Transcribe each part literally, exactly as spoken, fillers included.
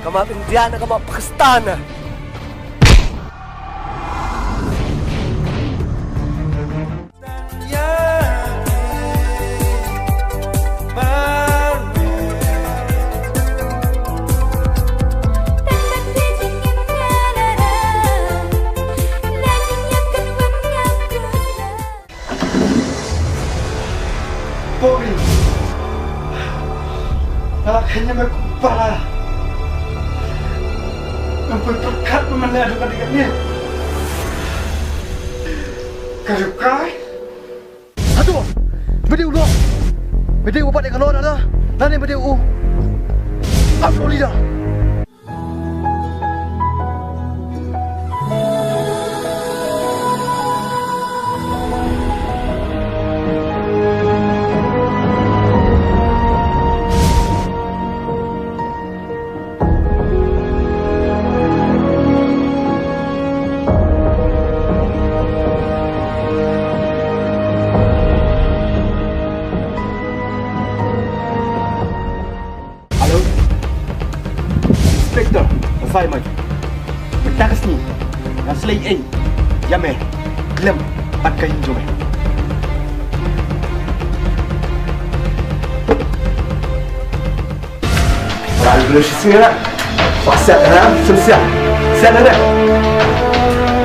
Ka map India ne ka map Pakistan? Bobby, nga la khein ïa me kum u para. Ngam poi pyrkhat ba men leh haduh katne katne. Ka riew. Hato ba dei u lok, ba dei u bat ïa ka lok na da, lane ba dei u ap lok leader? Hello. Inspector, assignment. Mynta ka sngi ngan slei ei ïa me khlem pat ka ïing jong me. Ral bru shi sngi na. Pak siat na, sim siat. Siat na.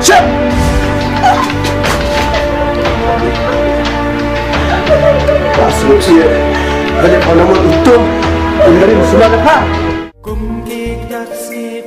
Siat. Pas lu siat. Balik mana mau untung. Ungari semua dah. Kum ki taksi